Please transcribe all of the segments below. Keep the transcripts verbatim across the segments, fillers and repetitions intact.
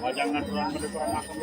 Wajangan orang pada kurang makan.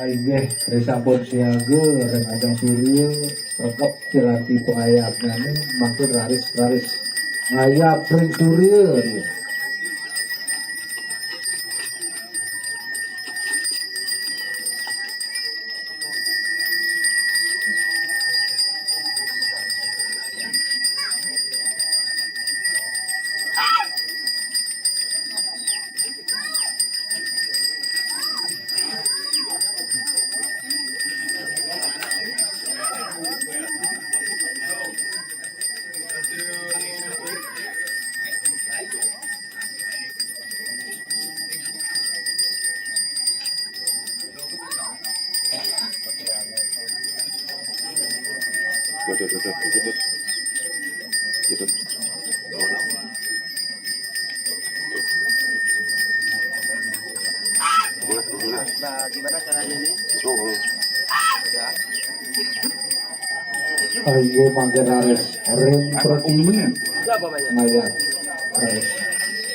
Inggih, sampun siaga ring Ajeng Surya, rekep kirati pengayabnyané, mangkin raris-raris ngayab ring Surya. Nah, gimana caranya nih? Oh, oh. Ayo mangke raris ring Pertiwi. Siapa namanya? Maya. Raris.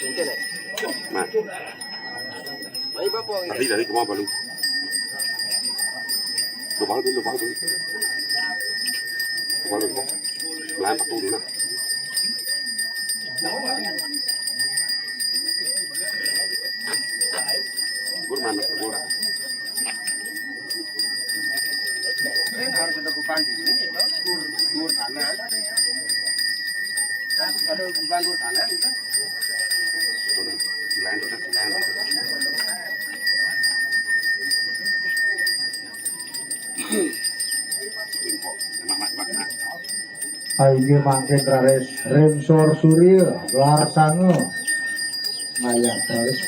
Mungkin ya? Mas. Baik, Bapak. Tadi dari kemana, Bang? Lu Bang, lu Bang. Lu Bang, lu Bang. Melayang patung dulu, nah. Gur mana, gur. Ayo mangkin raris ring sor surya, lar sanga. Nah, ya, raris.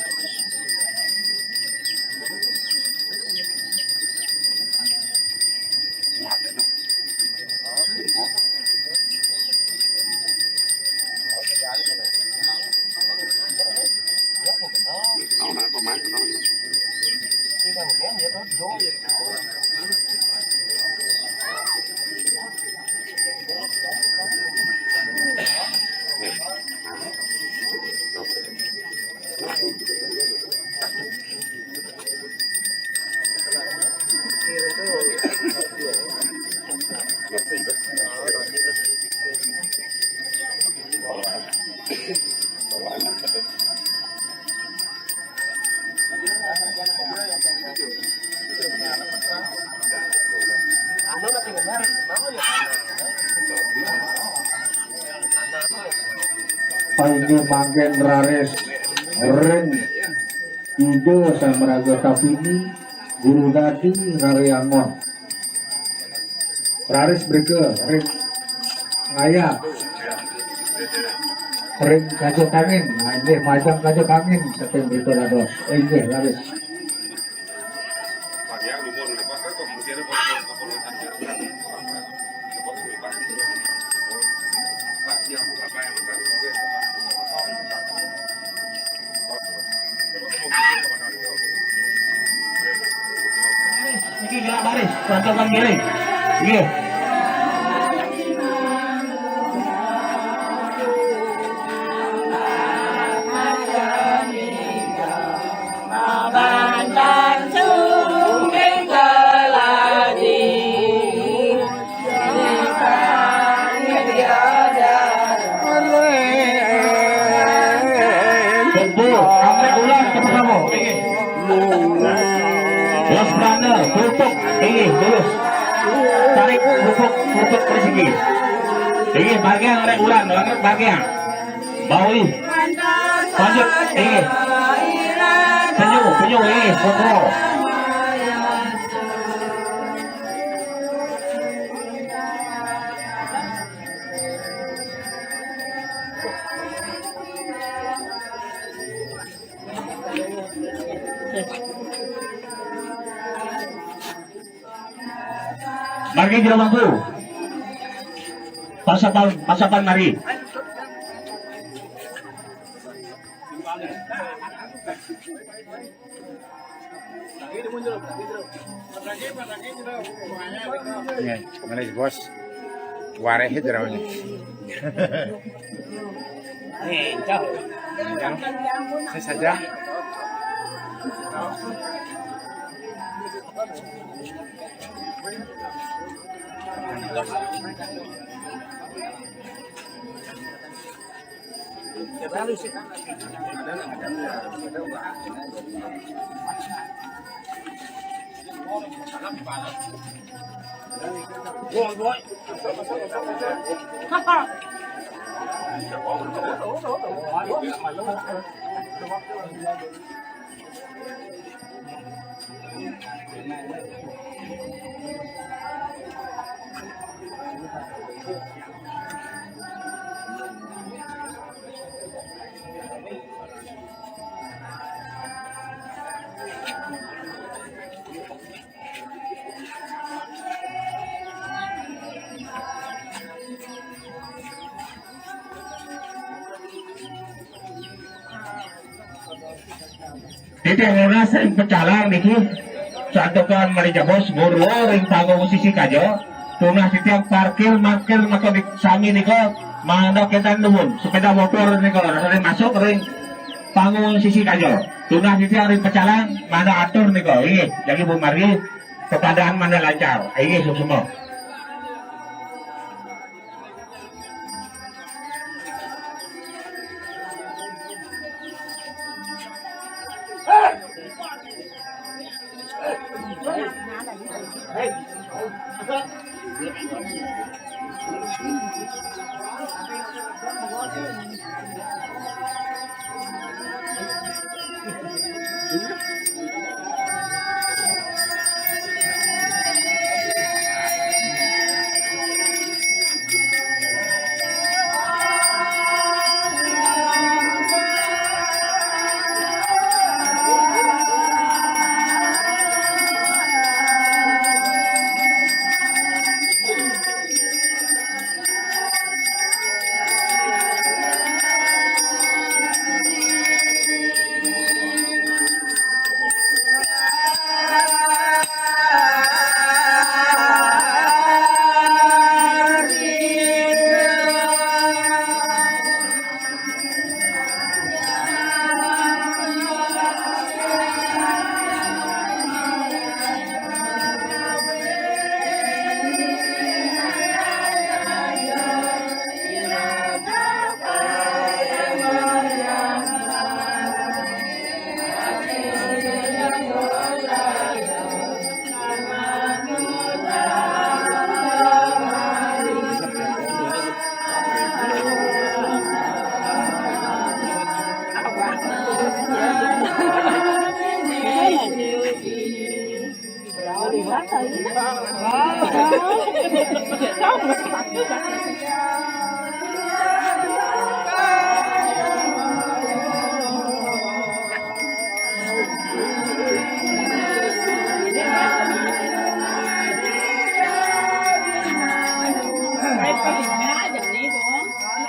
Panggih mangkin raris ring Ida Sang Maraga Tapini, Guru Dadi Rare Angon. Raris mrika ring ngayah ring kaja kangin, nah, inggih majeng kaja kangin saking mrika dados. Inggih, raris. Niki gerak baris, perantakan giring. Nggih. Tunggu, ambil ulang ke pertama. Waspada, tutup, inggih, terus. Tarik, tutup, tutup, terus inggih. Inggih, bagian, ambil ulang, bagian. Bawi. Lanjut, inggih. Senyum, senyum, inggih, kontrol. Margi jero mangku. Pasapan, pasapan mari. Nih, manis bos. Wareh itu rawanya. Nih, encang. Encang. Saya saja. Titih nunas ring pecalang niki. Santukan malih jebos, murwa ring panggung sisi kaja, tunah titiang parkir mangkin maka di-, sami nika, mangda kénten nuwun, sepéda motor nika, rasané masuk ring panggung sisi kaja. Tunah titiang ring pecalang, mangda atur nika, inggih, jagi Bu Margi, pepadan mangda lancar, inggih, suksma.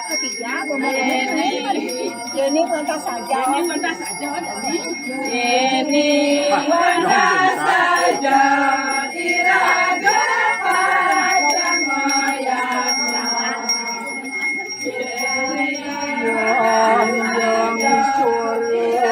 Ketiga, Jenny, Jenny pentas saja. Jenny pentas saja, Jenny. Jenny pentas saja, iraga pacang ngoyakna. Jenny pentas saja, iraga pacang ngoyakna.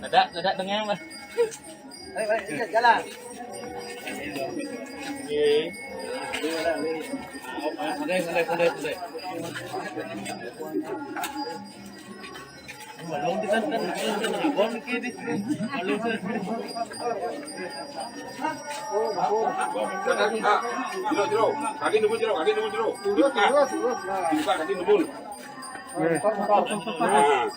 Ada, ada dengan, Mas. Ayo, ayo, jalan. Oke. Mulai, mulai, mulai, mulai. Jero, jero. Kaki nemu jero, kaki nemu jero. Lurus, lurus, lurus. Nah. Buka kaki nemu. Nah.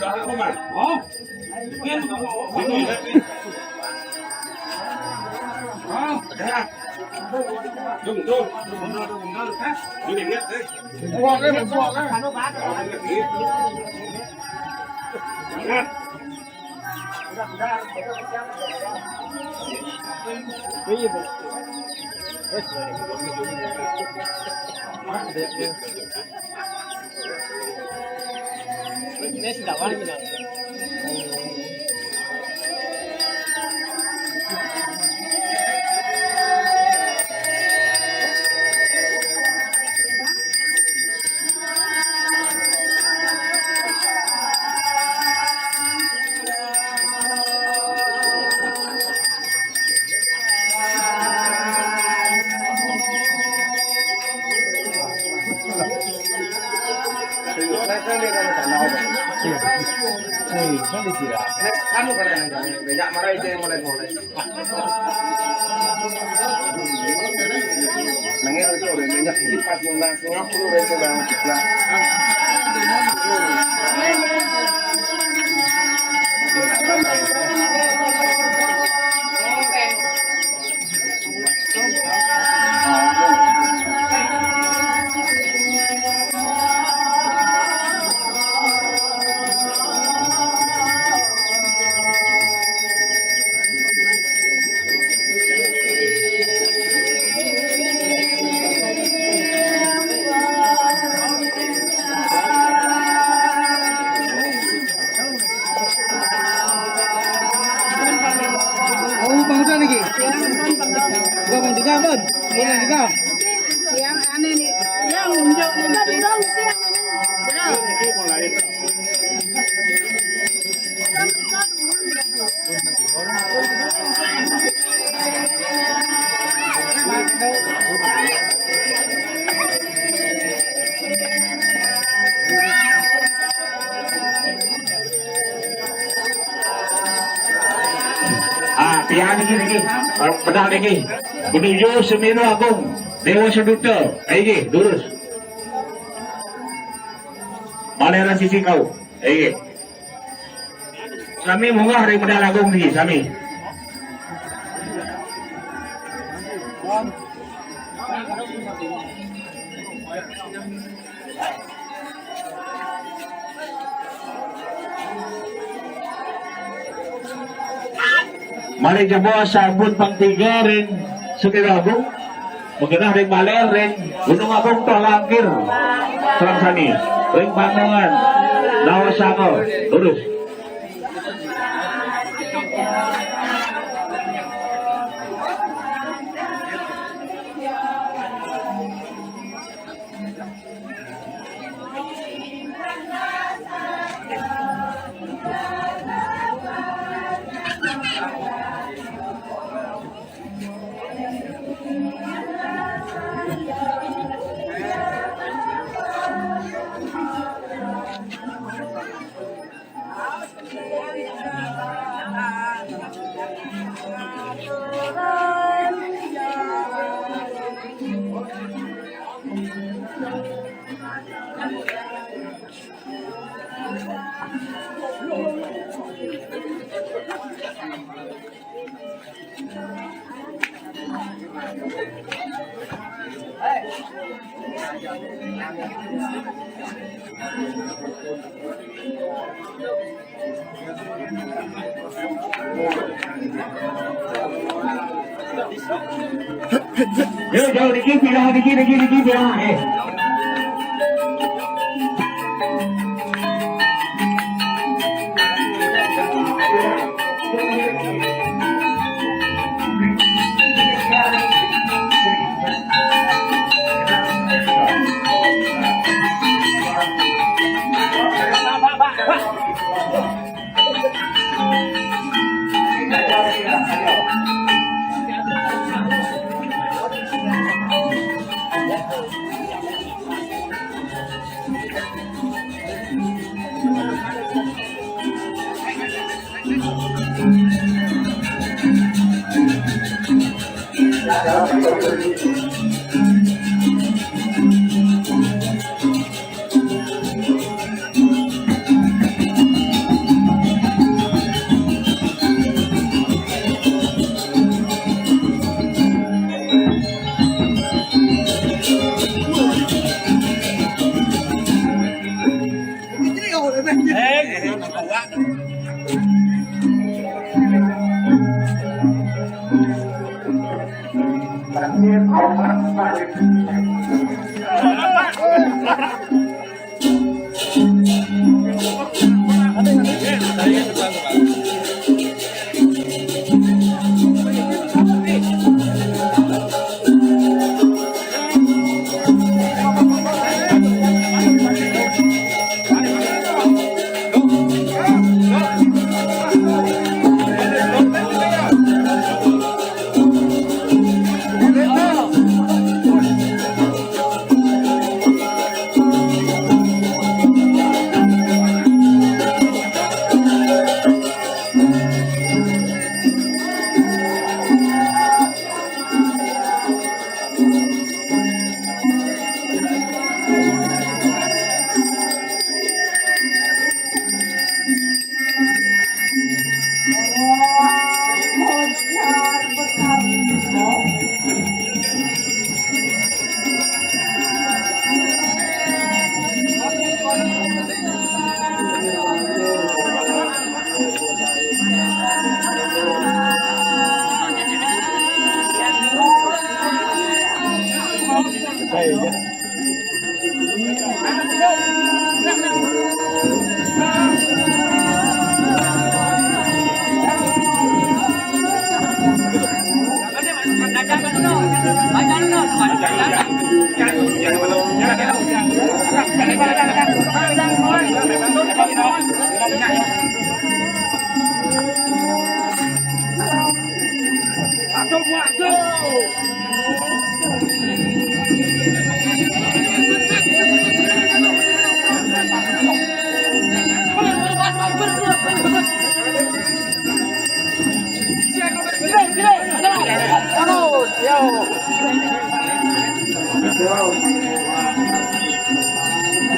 Oh, bangsa niki. Bukan bangsa, Bun. Bukan bangsa. Yang aneh nih, yang unjuk nih. Ah, tiang niki, niki. Oh, pedal niki. Menuju Seminu Agung, Dewa Seduta. Ayo, durus. Maliran sisi kau. Ayo. Sami munggah ring pedal agung niki, sami. Malih jebos sampun pang tiga ring Sukira Agung, magenah ring Baler ring Gunung Agung toh langkir. Sareng sami ring Panongan, Nawa Sanga, lurus. Yo, jauh dikit, pindah dikit, dikit, dikit, pindah. Eh.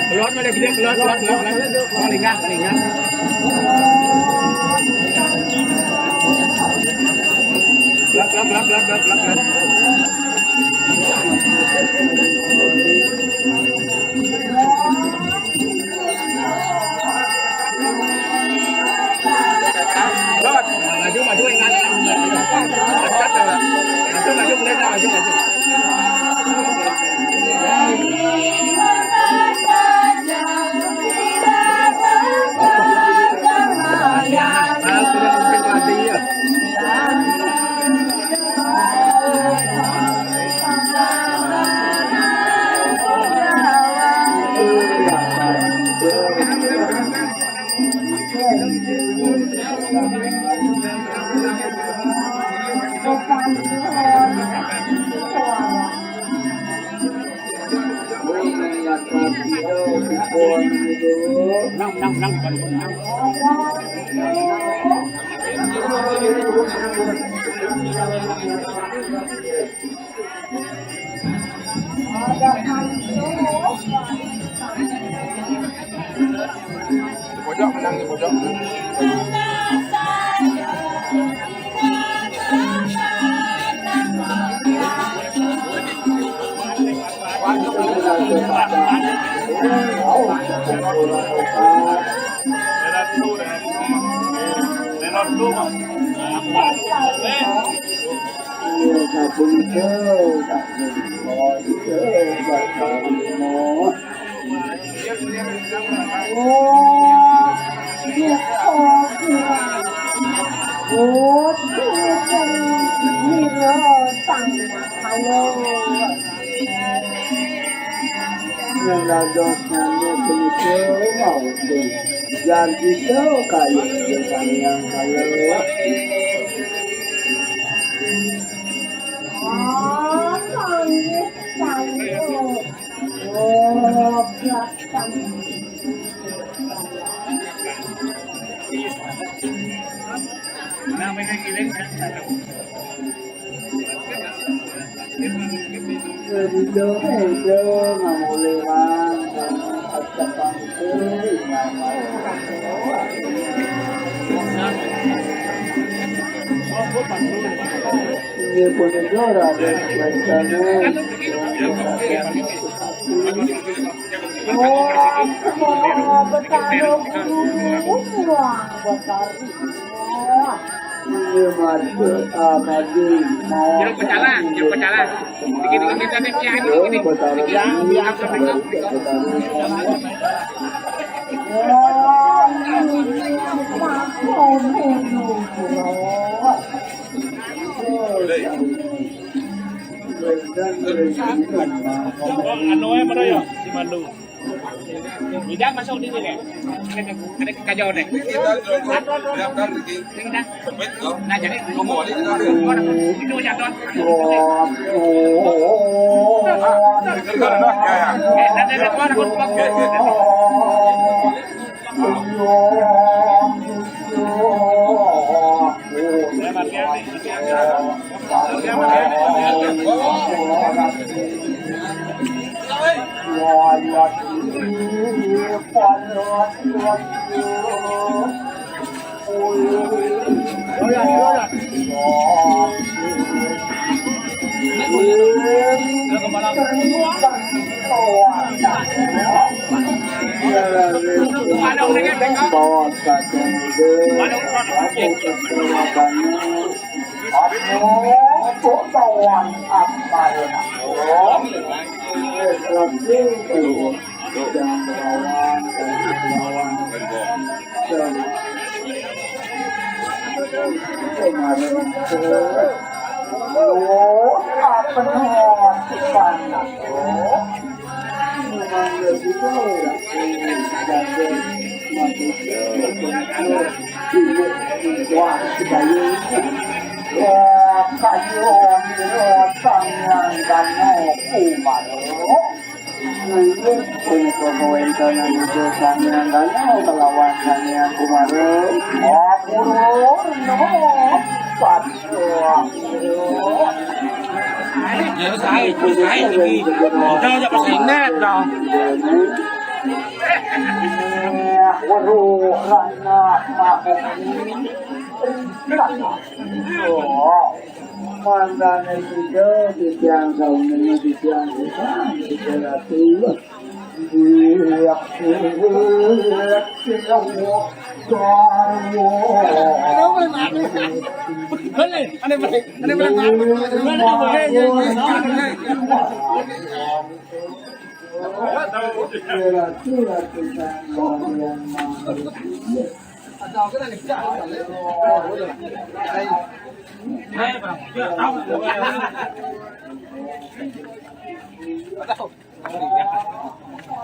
Keluar, mana dia? Keluar, keluar, keluar, keluar. Keluar, lingkar, lingkar. Keluar, keluar, keluar, keluar, keluar, keluar. Maju, maju, ingat. Maju, maju, maju, maju. Nang, nang, nang, nang. Di pojok, menang di pojok. Yang dados nami punika maudun. Jan kita kaya Sang Hyang Kala. Oh, panggih saya. Oh, biasa. Ridho, ridho, ngamulihang, acapang teuing ngamulihang. Inggih punika Raden Wacana. Wah, Betara Guru, wah, Betara. Iya, Mas. Ah, tadi mau. Jangan pecalang, jangan pecalang. Dikit-dikit minta nih, ya, ini, ini. Betara Guru, Betara Guru. Wah, ini Mas Guru, Guru. Oh, anu ae mana ya? Di Mandu. Tidak masuk di sini. Ada, ada kacau deh. Nah, jadi itu jadon. Eh, nanti ada mana? Jangan melawan, jangan melawan. Kemarin, oh, apa nih? Panas, oh. Memang begitu, ya. Wah, kayu. Wah, kayu, tangan, dan kumaru. Kalawan Sanghyang Kumaru. Oh, kurun, no. Waduh. Ya, saya, saya ini. Udah, udah pasti net dong. Waduh, anak mabuk. Oh. Mangkane sida titiang kaum, titiang tukang, titiang ratu.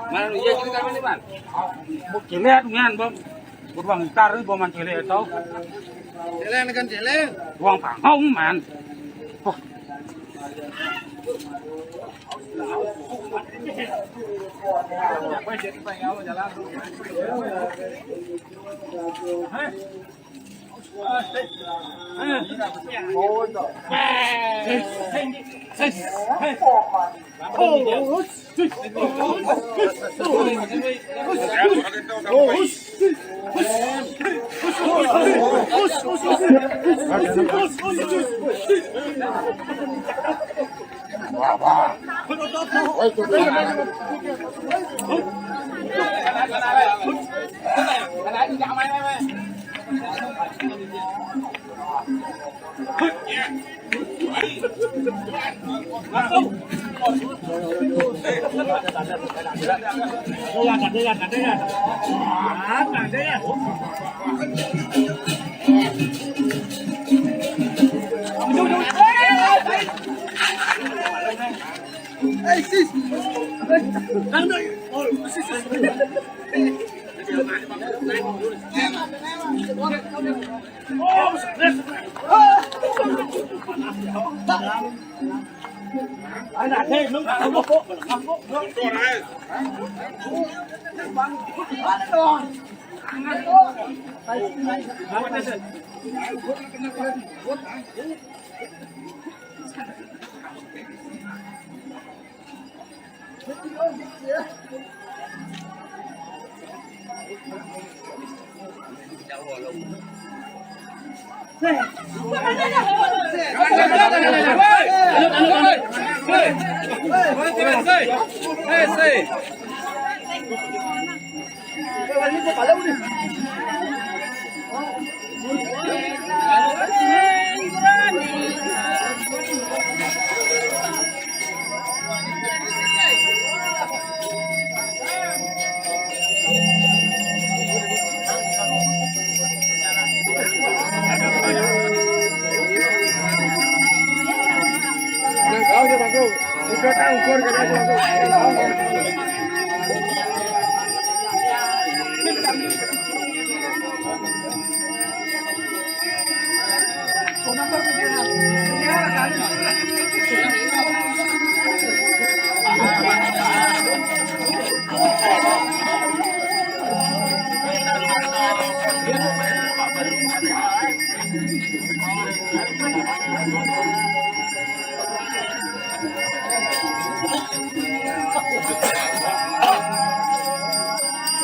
Mana iya kita mana, Man? Buk cilik nian, Bang. Buk Bang Itar, Bang, Man cilik itu. Celeng dengan celeng. Bang Pangong, Man. Wah.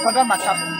Pada masak.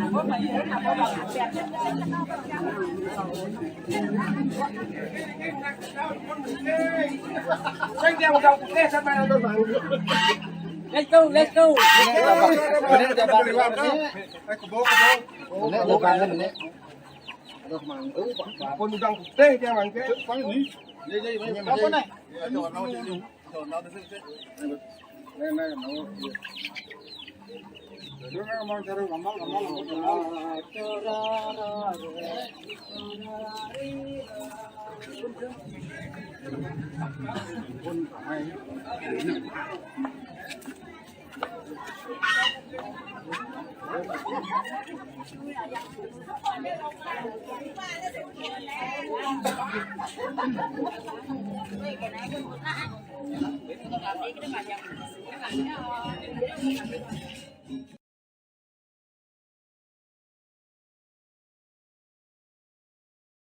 Let's go, let's go. Ini udah balik. Ini. Ini udah balik, ini. Aduh, mangga. Pun udang putih dia mangga. Apa nih? Iya, iya, iya. Apa nih? Iya, iya, iya. Iya, iya, iya. Iya, iya, iya. Iya, iya, iya.